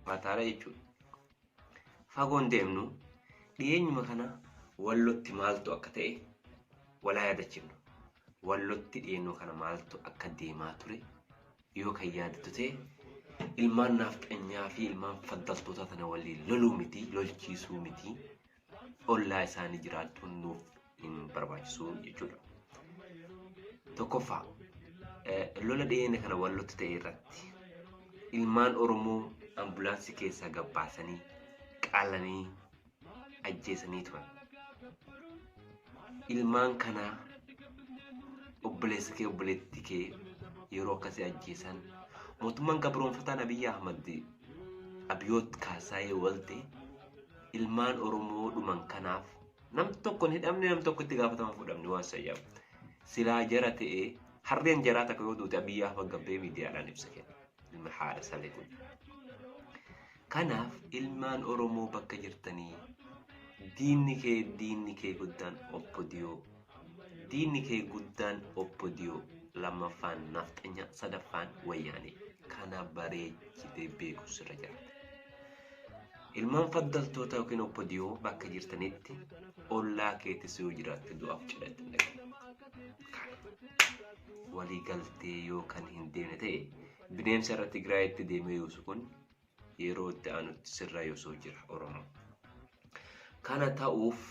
Ulfaataadha jechuudha. Fagoon deemnu dhiyeenyuma kana Wallotti maaltu akka ta'e walaa yaadachiifnu. Wallotti dhiyeenyuma kana maaltu akka deemaa ture yoo kan yaadattu ta'e, ilmaan naafxanyaa fi ilmaan faddaltoota tana waliin loluu miti, lolchiisuu miti, ollaa isaanii jiraachuun nuuf hin barbaachisu jechuudha. Tokkoffaa, lola dhiyeenya kana Wallotti ta'e irratti ilmaan Oromoo ambulaansii keessaa gabbaasanii qalanii ajjeesanii turan. Ilmaan kanaa obboleessa kee, obboleettii kee yeroo akkasii ajjeesan, mootummaan gabroonfataan Abiyyi Ahmad, Abiyoot Kaasaayee Walte, ilmaan Oromoo dhuman kanaaf nam tokko hin hidhamne, nam tokko itti gaafatama fudhamne. Waan sayyaaf silaa jara ta'ee harreen jaraa takka yoo duute Abiyyi Ahmad gabbee miidiyaadhaan ibsa kenna. Ilma haadha salee kun. Kanaaf ilmaan Oromoo bakka jirtanii, diinni kee guddaan OPDO. Diinni kee guddaan OPDO, lammaffaan nafxanya, sadaffaan Wayyaanee. Kana bareechitee beeku sirra jiraata. Ilmaan faddaltoota yookiin OPDO bakka jirtanitti ollaa keetis yoo jiraatte du'aaf cidhatti hin dhaqin. Walii galtee yoo kan hin deemne ta'e, bineensa irra Tigraayitti deemee yoosu kun yeroo itti aanutti sirraa yoosuu jira Oromoo. Kana ta'uuf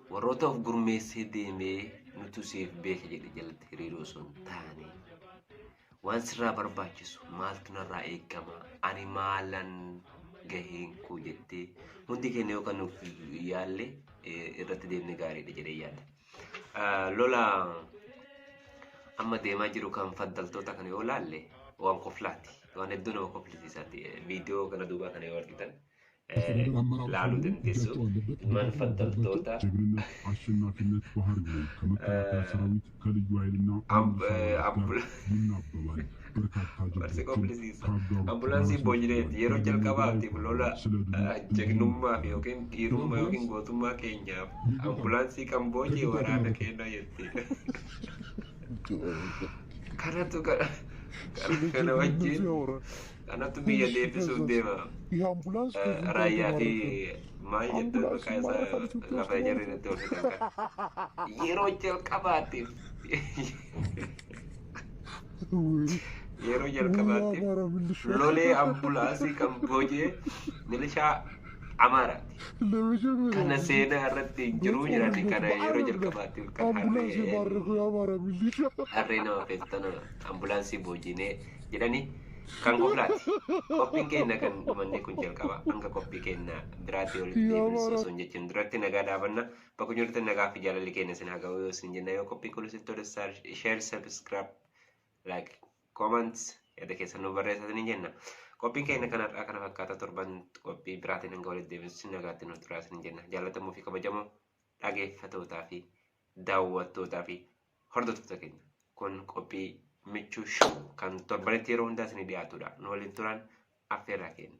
warroota of gurmeessee deemee nutu siif beeka jedhe jalatti hiriiruu osoo hin taane, waan sirraa barbaachisu maaltu narraa eegama, ani maalan gaheen koo jettee hundi keenya yoo kan nuuf yaalle irratti deemne gaariidha jedhee yaada. Lola amma deemaa jiru kan faddaltoota kana yoo laalle waan koflaati. Waan hedduu nama koflisiisaati. Viidiyoo kana duubaa kana yoo argitan laaluu dandeessu. Ilmaan faddaltoota ጀግንነት፣ አሸናፊነት ባህሪው ነው። ከመከላከያ ሰራዊት ከልዩ ኃይልና ከሚሊሻ ጋር ይናበባል። በርካታ Barsi ጀብዶችን koflisiisa. ከአጋሮቹ ጋር Ambulaansii boojineeti yeroo አስመዝግቧል። jalqabaatiif lola ስለ ድሉ jagnummaa fi yookiin dhiirummaa yookiin gootummaa keenyaaf ambulaansii kan boojii waraana kennaa jetti. Kanatu kana wajjin kanatu biyya deebisuuf deema. ይህ አምቡላንስ ከዚህ ጋር Raayyaa fi የተማረከ maal jettu maqaa isaa lafa jarri irratti ol fidan kana. Yeroo jalqabaatiif አማራ ሚሊሻ lolee ambulaansii kan boojee milishaa Amaaraati. ለመጀመሪያ Kana ጊዜ seenaa irratti hin jiruu jedhani, kana yeroo jalqabaatiif kan አምቡላንስ harree የማረከው የአማራ ሚሊሻ harree nama feettana ambulaansii boojinee jedhani kan koflaati. Qophiin keenya kan dhumanne kun jalqaba. Hanga qophii keenya biraatti walitti deebinu osoo hin jechuun duratti nagaa dhaabanna. Bakka jirtan nagaa fi jaalalli keenya isin haa ga'u yoo isin jenna, yoo qophiin kun isin tole share, subscribe, like, comment, yaada keessan nu barreessaa isin jenna. Qophiin keenya kan har'aa kana fakkaata. Torban qophii biraatiin hanga walitti deebinu nagaatti nu turaa isin jenna. Jaalatamuu fi kabajamoo dhageeffattootaa fi daawwattootaa fi hordoftoota keenya. Kun qophii Michuu Show kan torbanitti yeroo hundaa isinii dhiyaatudha. Nu waliin turan affeerraa keenya.